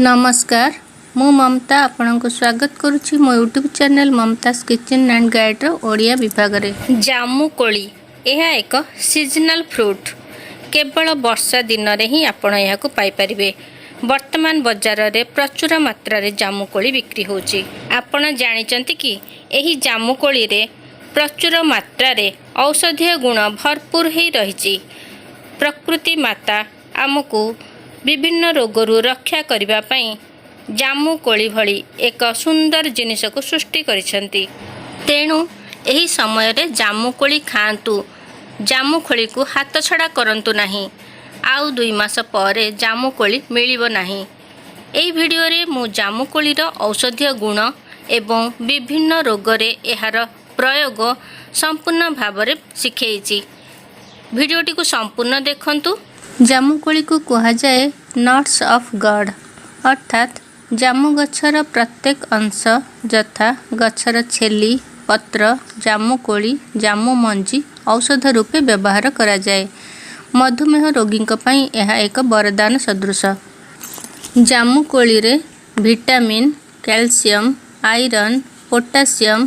ନମସ୍କାର, ମୁଁ ମମତା ଆପଣଙ୍କୁ ସ୍ୱାଗତ କରୁଛି ମୋ YouTube channel Mamata's kitchen and ଗାଇଡ଼ର ଓଡ଼ିଆ ବିଭାଗରେ। ଜାମୁକୋଳି, ଏହା ଏକ ସିଜନାଲ୍ ଫ୍ରୁଟ୍। କେବଳ ବର୍ଷା ଦିନରେ ହିଁ ଆପଣ ଏହାକୁ ପାଇପାରିବେ। ବର୍ତ୍ତମାନ ବଜାରରେ ପ୍ରଚୁର ମାତ୍ରାରେ ଜାମୁକୋଳି ବିକ୍ରି ହେଉଛି। ଆପଣ ଜାଣିଛନ୍ତି କି, ଏହି ଜାମୁକୋଳିରେ ପ୍ରଚୁର ମାତ୍ରାରେ ଔଷଧୀୟ ଗୁଣ ଭରପୁର ହୋଇ ରହିଛି। ପ୍ରକୃତି ମାତା ଆମକୁ ବିଭିନ୍ନ ରୋଗରୁ ରକ୍ଷା କରିବା ପାଇଁ ଜାମୁକୋଳି ଭଳି ଏକ ସୁନ୍ଦର ଜିନିଷକୁ ସୃଷ୍ଟି କରିଛନ୍ତି। ତେଣୁ ଏହି ସମୟରେ ଜାମୁକୋଳି ଖାଆନ୍ତୁ। ଜାମୁକୋଳିକୁ ହାତଛଡ଼ା କରନ୍ତୁ ନାହିଁ। ଆଉ 2 ମାସ ପରେ ଜାମୁକୋଳି ମିଳିବ ନାହିଁ। ଏହି ଭିଡ଼ିଓରେ ମୁଁ ଜାମୁକୋଳିର ଔଷଧୀୟ ଗୁଣ ଏବଂ ବିଭିନ୍ନ ରୋଗରେ ଏହାର ପ୍ରୟୋଗ ସମ୍ପୂର୍ଣ୍ଣ ଭାବରେ ଶିଖେଇଛି। ଭିଡ଼ିଓଟିକୁ ସମ୍ପୂର୍ଣ୍ଣ ଦେଖନ୍ତୁ। ଜାମୁକୋଳିକୁ କୁହାଯାଏ ନଟ୍ସ ଅଫ୍ ଗଡ଼୍, ଅର୍ଥାତ୍ ଜାମୁ ଗଛର ପ୍ରତ୍ୟେକ ଅଂଶ ଯଥା ଗଛର ଛେଲି, ପତ୍ର, ଜାମୁକୋଳି, ଜାମୁ ମଞ୍ଜି ଔଷଧ ରୂପେ ବ୍ୟବହାର କରାଯାଏ। ମଧୁମେହ ରୋଗୀଙ୍କ ପାଇଁ ଏହା ଏକ ବରଦାନ ସଦୃଶ। ଜାମୁକୋଳିରେ vitamin, calcium, iron, potassium,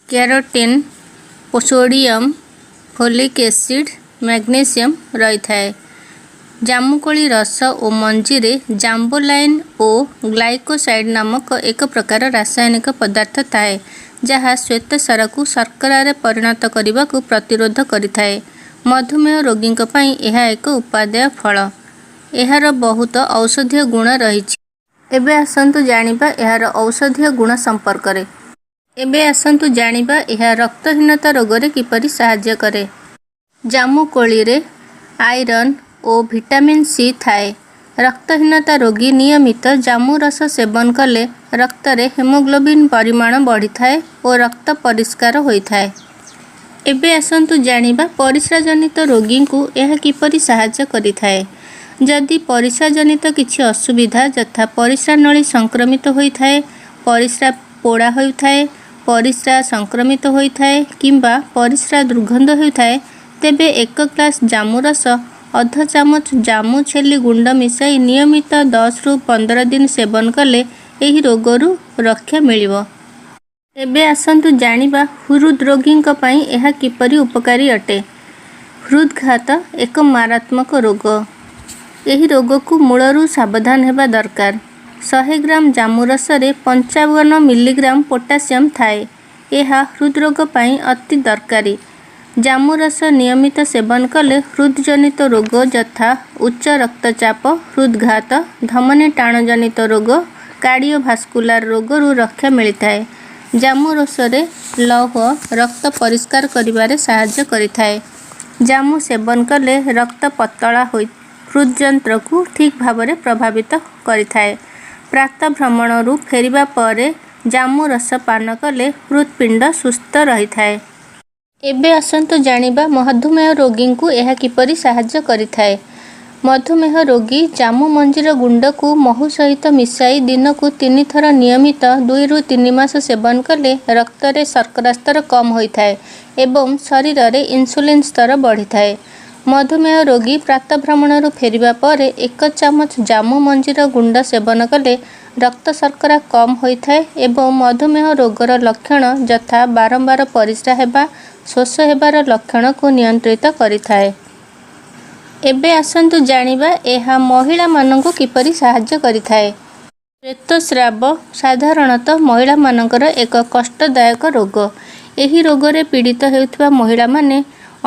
carotene, sodium, folic acid, magnesium ରହିଥାଏ। ଜାମୁକୋଳି ରସ ଓ ମଞ୍ଜିରେ ଜାମ୍ବୋଲାଇନ୍ ଓ ଗ୍ଲାଇକୋସାଇଡ୍ ନାମକ ଏକ ପ୍ରକାର ରାସାୟନିକ ପଦାର୍ଥ ଥାଏ, ଯାହା ଶ୍ୱେତସାରକୁ ଶର୍କରାରେ ପରିଣତ କରିବାକୁ ପ୍ରତିରୋଧ କରିଥାଏ। ମଧୁମେହ ରୋଗୀଙ୍କ ପାଇଁ ଏହା ଏକ ଉପାଦେୟ ଫଳ। ଏହାର ବହୁତ ଔଷଧୀୟ ଗୁଣ ରହିଛି। ଏବେ ଆସନ୍ତୁ ଜାଣିବା ଏହାର ଔଷଧୀୟ ଗୁଣ ସମ୍ପର୍କରେ। ଏବେ ଆସନ୍ତୁ ଜାଣିବା ଏହା ରକ୍ତହୀନତା ରୋଗରେ କିପରି ସାହାଯ୍ୟ କରେ। ଜାମୁକୋଳିରେ ଆଇରନ୍ ଓ ଭିଟାମିନ୍ ସି ଥାଏ। ରକ୍ତହୀନତା ରୋଗୀ ନିୟମିତ ଜାମୁ ରସ ସେବନ କଲେ ରକ୍ତରେ ହିମୋଗ୍ଲୋବିନ୍ ପରିମାଣ ବଢ଼ିଥାଏ ଓ ରକ୍ତ ପରିଷ୍କାର ହୋଇଥାଏ। ଏବେ ଆସନ୍ତୁ ଜାଣିବା ପରିସ୍ରାଜନିତ ରୋଗୀଙ୍କୁ ଏହା କିପରି ସାହାଯ୍ୟ କରିଥାଏ। ଯଦି ପରିସ୍ରାଜନିତ କିଛି ଅସୁବିଧା ଯଥା ପରିସ୍ରା ନଳୀ ସଂକ୍ରମିତ ହୋଇଥାଏ, ପରିସ୍ରା ପୋଡ଼ା ହେଉଥାଏ, ପରିସ୍ରା ସଂକ୍ରମିତ ହୋଇଥାଏ କିମ୍ବା ପରିସ୍ରା ଦୁର୍ଗନ୍ଧ ହେଉଥାଏ, ତେବେ ଏକ ଗ୍ଲାସ୍ ଜାମୁ ରସ ଅଧ ଚାମଚ ଜାମୁ ଛେଲି ଗୁଣ୍ଡ ମିଶାଇ ନିୟମିତ 10ରୁ 15 ଦିନ ସେବନ କଲେ ଏହି ରୋଗରୁ ରକ୍ଷା ମିଳିବ। ଏବେ ଆସନ୍ତୁ ଜାଣିବା ହୃଦରୋଗୀଙ୍କ ପାଇଁ ଏହା କିପରି ଉପକାରୀ ଅଟେ। ହୃଦଘାତ ଏକ ମାରାତ୍ମକ ରୋଗ। ଏହି ରୋଗକୁ ମୂଳରୁ ସାବଧାନ ହେବା ଦରକାର। 100 ଗ୍ରାମ ଜାମୁ ରସରେ 55 ମିଲିଗ୍ରାମ ପୋଟାସିୟମ୍ ଥାଏ। ଏହା ହୃଦରୋଗ ପାଇଁ ଅତି ଦରକାରୀ। ଜାମୁ ରସ ନିୟମିତ ସେବନ କଲେ ହୃଦଜନିତ ରୋଗ ଯଥା ଉଚ୍ଚ ରକ୍ତଚାପ, ହୃଦଘାତ, ଧମନୀ ଟାଣଜନିତ ରୋଗ, କାର୍ଡ଼ିଓଭାସ୍କୁଲାର ରୋଗରୁ ରକ୍ଷା ମିଳିଥାଏ। ଜାମୁ ରସରେ ଲୌହ ରକ୍ତ ପରିଷ୍କାର କରିବାରେ ସାହାଯ୍ୟ କରିଥାଏ। ଜାମୁ ସେବନ କଲେ ରକ୍ତ ପତଳା ହୋଇ ହୃଦଯନ୍ତ୍ରକୁ ଠିକ୍ ଭାବରେ ପ୍ରଭାବିତ କରିଥାଏ। ପ୍ରାତଃଭ୍ରମଣରୁ ଫେରିବା ପରେ ଜାମୁ ରସ ପାନ କଲେ ହୃତ୍ପିଣ୍ଡ ସୁସ୍ଥ ରହିଥାଏ। ଏବେ ଆସନ୍ତୁ ଜାଣିବା ମଧୁମେହ ରୋଗୀଙ୍କୁ ଏହା କିପରି ସାହାଯ୍ୟ କରିଥାଏ। ମଧୁମେହ ରୋଗୀ ଜାମୁ ମଞ୍ଜିର ଗୁଣ୍ଡକୁ ମହୁ ସହିତ ମିଶାଇ ଦିନକୁ ତିନିଥର ନିୟମିତ 2ରୁ 3 ମାସ ସେବନ କଲେ ରକ୍ତରେ ଶର୍କରା ସ୍ତର କମ୍ ହୋଇଥାଏ ଏବଂ ଶରୀରରେ ଇନ୍ସୁଲିନ୍ ସ୍ତର ବଢ଼ିଥାଏ। ମଧୁମେହ ରୋଗୀ ପ୍ରାତଃଭ୍ରମଣରୁ ଫେରିବା ପରେ ଏକ ଚାମଚ ଜାମୁ ମଞ୍ଜିର ଗୁଣ୍ଡ ସେବନ କଲେ ରକ୍ତ ଶର୍କରା କମ୍ ହୋଇଥାଏ ଏବଂ ମଧୁମେହ ରୋଗର ଲକ୍ଷଣ ଯଥା ବାରମ୍ବାର ପରିସ୍ରା ହେବା, ଶୋଷ ହେବାର ଲକ୍ଷଣକୁ ନିୟନ୍ତ୍ରିତ କରିଥାଏ। ଏବେ ଆସନ୍ତୁ ଜାଣିବା ଏହା ମହିଳାମାନଙ୍କୁ କିପରି ସାହାଯ୍ୟ କରିଥାଏ। ଶ୍ୱେତସ୍ରାବ ସାଧାରଣତଃ ମହିଳାମାନଙ୍କର ଏକ କଷ୍ଟଦାୟକ ରୋଗ। ଏହି ରୋଗରେ ପୀଡ଼ିତ ହେଉଥିବା ମହିଳାମାନେ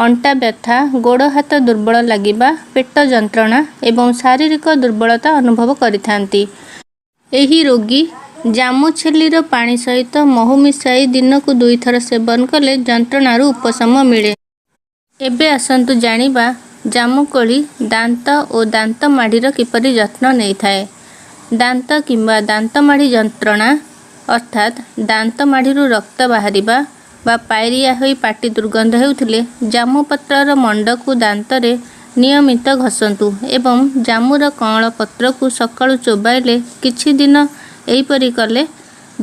ଅଣ୍ଟା ବ୍ୟଥା, ଗୋଡ଼ ହାତ ଦୁର୍ବଳ ଲାଗିବା, ପେଟ ଯନ୍ତ୍ରଣା ଏବଂ ଶାରୀରିକ ଦୁର୍ବଳତା ଅନୁଭବ କରିଥାନ୍ତି। ଏହି ରୋଗୀ ଜାମୁ ଛେଲିର ପାଣି ସହିତ ମହୁ ମିଶାଇ ଦିନକୁ ଦୁଇଥର ସେବନ କଲେ ଯନ୍ତ୍ରଣାରୁ ଉପଶମ ମିଳେ। ଏବେ ଆସନ୍ତୁ ଜାଣିବା ଜାମୁକୋଳି ଦାନ୍ତ ଓ ଦାନ୍ତ ମାଢ଼ିର କିପରି ଯତ୍ନ ନେଇଥାଏ। ଦାନ୍ତ କିମ୍ବା ଦାନ୍ତ ମାଢ଼ି ଯନ୍ତ୍ରଣା, ଅର୍ଥାତ୍ ଦାନ୍ତ ମାଢ଼ିରୁ ରକ୍ତ ବାହାରିବା ବା ପାଇରିଆ ହୋଇ ପାଟି ଦୁର୍ଗନ୍ଧ ହେଉଥିଲେ ଜାମୁ ପତ୍ରର ମଣ୍ଡକୁ ଦାନ୍ତରେ ନିୟମିତ ଘଷନ୍ତୁ ଏବଂ ଜାମୁର କଅଁଳ ପତ୍ରକୁ ସକାଳୁ ଚୋବାଇଲେ କିଛି ଦିନ ଏହିପରି କଲେ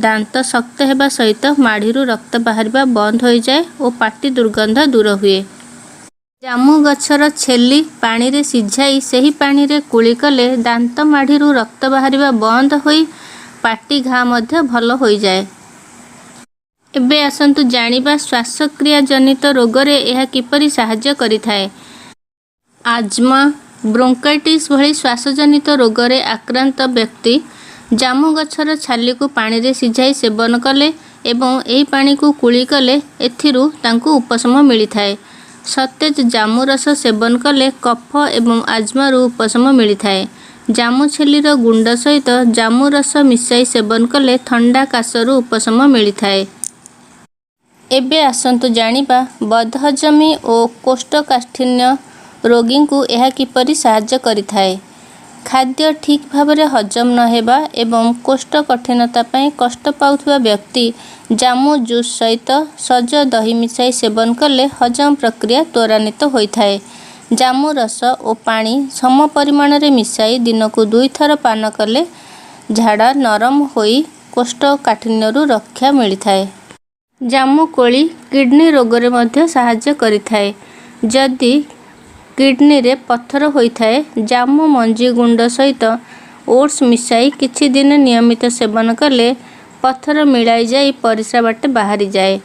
ଦାନ୍ତ ଶକ୍ତ ହେବା ସହିତ ମାଢ଼ିରୁ ରକ୍ତ ବାହାରିବା ବନ୍ଦ ହୋଇଯାଏ ଓ ପାଟି ଦୁର୍ଗନ୍ଧ ଦୂର ହୁଏ। ଜାମୁ ଗଛର ଛେଲି ପାଣିରେ ସିଝାଇ ସେହି ପାଣିରେ କୁଳି କଲେ ଦାନ୍ତ ମାଢ଼ିରୁ ରକ୍ତ ବାହାରିବା ବନ୍ଦ ହୋଇ ପାଟି ଘା ମଧ୍ୟ ଭଲ ହୋଇଯାଏ। ଏବେ ଆସନ୍ତୁ ଜାଣିବା ଶ୍ୱାସକ୍ରିୟା ଜନିତ ରୋଗରେ ଏହା କିପରି ସାହାଯ୍ୟ କରିଥାଏ। ଆଜମା, ବ୍ରୋଙ୍କାଇଟିସ୍ ଭଳି ଶ୍ୱାସଜନିତ ରୋଗରେ ଆକ୍ରାନ୍ତ ବ୍ୟକ୍ତି ଜାମୁ ଗଛର ଛାଲିକୁ ପାଣିରେ ସିଝାଇ ସେବନ କଲେ ଏବଂ ଏହି ପାଣିକୁ କୁଳି କଲେ ଏଥିରୁ ତାଙ୍କୁ ଉପଶମ ମିଳିଥାଏ। ସତେଜ ଜାମୁ ରସ ସେବନ କଲେ କଫ ଏବଂ ଆଜମାରୁ ଉପଶମ ମିଳିଥାଏ। ଜାମୁ ଛେଲିର ଗୁଣ୍ଡ ସହିତ ଜାମୁ ରସ ମିଶାଇ ସେବନ କଲେ ଥଣ୍ଡା କାଶରୁ ଉପଶମ ମିଳିଥାଏ। ଏବେ ଆସନ୍ତୁ ଜାଣିବା ବଦହଜମି ଓ କୋଷ୍ଠକାଠିନ୍ୟ ରୋଗୀଙ୍କୁ ଏହା କିପରି ସାହାଯ୍ୟ କରିଥାଏ। ଖାଦ୍ୟ ଠିକ୍ ଭାବରେ ହଜମ ନ ହେବା ଏବଂ କୋଷ୍ଠକଠିନତା ପାଇଁ କଷ୍ଟ ପାଉଥିବା ବ୍ୟକ୍ତି ଜାମୁ ଜୁସ୍ ସହିତ ସଜ ଦହି ମିଶାଇ ସେବନ କଲେ ହଜମ ପ୍ରକ୍ରିୟା ତ୍ୱରାନ୍ୱିତ ହୋଇଥାଏ। ଜାମୁ ରସ ଓ ପାଣି ସମ ପରିମାଣରେ ମିଶାଇ ଦିନକୁ ଦୁଇଥର ପାନ କଲେ ଝାଡ଼ା ନରମ ହୋଇ କୋଷ୍ଠକାଠିନ୍ୟରୁ ରକ୍ଷା ମିଳିଥାଏ। ଜାମୁ କୋଳି କିଡନୀ ରୋଗରେ ମଧ୍ୟ ସାହାଯ୍ୟ କରିଥାଏ। ଯଦି କିଡନୀରେ ପଥର ହୋଇଥାଏ, ଜାମୁ ମଞ୍ଜି ଗୁଣ୍ଡ ସହିତ ଓଟ୍ସ ମିଶାଇ କିଛି ଦିନ ନିୟମିତ ସେବନ କଲେ ପଥର ମିଳାଇ ଯାଇ ପରିସ୍ରା ବାଟେ ବାହାରିଯାଏ।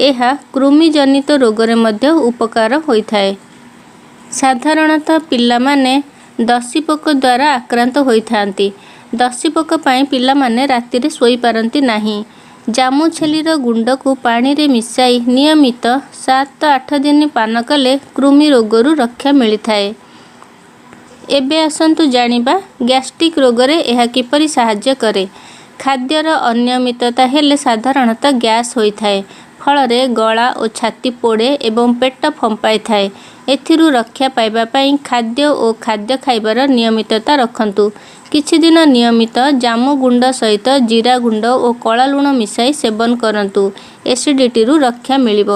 ଏହା କୃମିଜନିତ ରୋଗରେ ମଧ୍ୟ ଉପକାର ହୋଇଥାଏ। ସାଧାରଣତଃ ପିଲାମାନେ ଦଶିପୋକ ଦ୍ୱାରା ଆକ୍ରାନ୍ତ ହୋଇଥାନ୍ତି। ଦଶିପୋକ ପାଇଁ ପିଲାମାନେ ରାତିରେ ଶୋଇପାରନ୍ତି ନାହିଁ। ଜାମୁ ଛେଲିର ଗୁଣ୍ଡକୁ ପାଣିରେ ମିଶାଇ ନିୟମିତ 7-8 ଦିନ ପାନ କଲେ କୃମି ରୋଗରୁ ରକ୍ଷା ମିଳିଥାଏ। ଏବେ ଆସନ୍ତୁ ଜାଣିବା ଗ୍ୟାଷ୍ଟ୍ରିକ୍ ରୋଗରେ ଏହା କିପରି ସାହାଯ୍ୟ କରେ। ଖାଦ୍ୟର ଅନିୟମିତତା ହେଲେ ସାଧାରଣତଃ ଗ୍ୟାସ୍ ହୋଇଥାଏ। ଫଳରେ ଗଳା ଓ ଛାତି ପୋଡ଼େ ଏବଂ ପେଟ ଫମ୍ପାଇଥାଏ। ଏଥିରୁ ରକ୍ଷା ପାଇବା ପାଇଁ ଖାଦ୍ୟ ଓ ଖାଦ୍ୟ ଖାଇବାର ନିୟମିତତା ରଖନ୍ତୁ। କିଛିଦିନ ନିୟମିତ ଜାମୁ ଗୁଣ୍ଡ ସହିତ ଜିରା ଗୁଣ୍ଡ ଓ କଳା ଲୁଣ ମିଶାଇ ସେବନ କରନ୍ତୁ, ଏସିଡିଟିରୁ ରକ୍ଷା ମିଳିବ।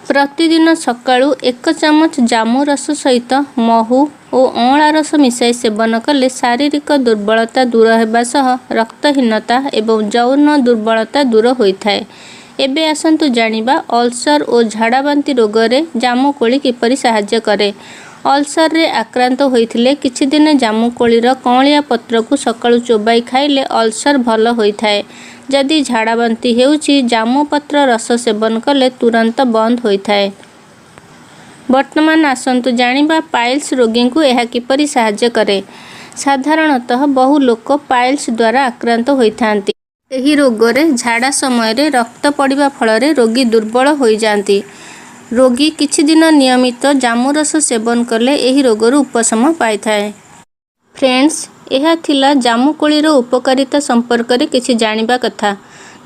ପ୍ରତିଦିନ ସକାଳୁ 1 ଚାମଚ ଜାମୁ ରସ ସହିତ ମହୁ ଓ ଅଁଳା ରସ ମିଶାଇ ସେବନ କଲେ ଶାରୀରିକ ଦୁର୍ବଳତା ଦୂର ହେବା ସହ ରକ୍ତହୀନତା ଏବଂ ଯୌନ ଦୁର୍ବଳତା ଦୂର ହୋଇଥାଏ। ଏବେ ଆସନ୍ତୁ ଜାଣିବା ଅଲସର ଓ ଝାଡ଼ାବାନ୍ତି ରୋଗରେ ଜାମୁକୋଳି କିପରି ସାହାଯ୍ୟ କରେ। ଅଲସରରେ ଆକ୍ରାନ୍ତ ହୋଇଥିଲେ କିଛିଦିନ ଜାମୁକୋଳିର କଅଁଳିଆ ପତ୍ରକୁ ସକାଳୁ ଚୋବାଇ ଖାଇଲେ ଅଲସର ଭଲ ହୋଇଥାଏ। ଯଦି ଝାଡ଼ାବାନ୍ତି ହେଉଛି, ଜାମୁ ପତ୍ର ରସ ସେବନ କଲେ ତୁରନ୍ତ ବନ୍ଦ ହୋଇଥାଏ। ବର୍ତ୍ତମାନ ଆସନ୍ତୁ ଜାଣିବା ପାଇଲ୍ସ ରୋଗୀଙ୍କୁ ଏହା କିପରି ସାହାଯ୍ୟ କରେ। ସାଧାରଣତଃ ବହୁ ଲୋକ ପାଇଲ୍ସ ଦ୍ୱାରା ଆକ୍ରାନ୍ତ ହୋଇଥାନ୍ତି। ଏହି ରୋଗରେ ଝାଡ଼ା ସମୟରେ ରକ୍ତ ପଡ଼ିବା ଫଳରେ ରୋଗୀ ଦୁର୍ବଳ ହୋଇଯାନ୍ତି। ରୋଗୀ କିଛିଦିନ ନିୟମିତ ଜାମୁ ରସ ସେବନ କଲେ ଏହି ରୋଗରୁ ଉପଶମ ପାଇଥାଏ। ଫ୍ରେଣ୍ଡସ୍, ଏହା ଥିଲା ଜାମୁକୋଳିର ଉପକାରିତା ସମ୍ପର୍କରେ କିଛି ଜାଣିବା କଥା।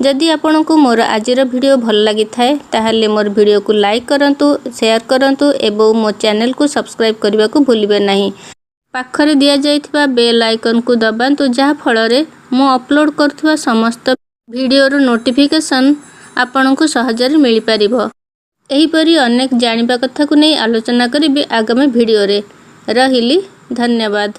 ଯଦି ଆପଣଙ୍କୁ ମୋର ଆଜିର ଭିଡ଼ିଓ ଭଲ ଲାଗିଥାଏ, ତାହେଲେ ମୋର ଭିଡ଼ିଓକୁ ଲାଇକ୍ କରନ୍ତୁ, ସେୟାର କରନ୍ତୁ ଏବଂ ମୋ ଚ୍ୟାନେଲକୁ ସବସ୍କ୍ରାଇବ୍ କରିବାକୁ ଭୁଲିବେ ନାହିଁ। ପାଖରେ ଦିଆଯାଇଥିବା ବେଲ୍ ଆଇକନ୍କୁ ଦବାନ୍ତୁ, ଯାହାଫଳରେ ମୁଁ ଅପଲୋଡ଼ କରୁଥିବା ସମସ୍ତ ଭିଡ଼ିଓର ନୋଟିଫିକେସନ୍ ଆପଣଙ୍କୁ ସହଜରେ ମିଳିପାରିବ। ଏହିପରି ଅନେକ ଜାଣିବା କଥାକୁ ନେଇ ଆଲୋଚନା କରିବି ଆଗାମୀ ଭିଡ଼ିଓରେ। ରହିଲି, ଧନ୍ୟବାଦ।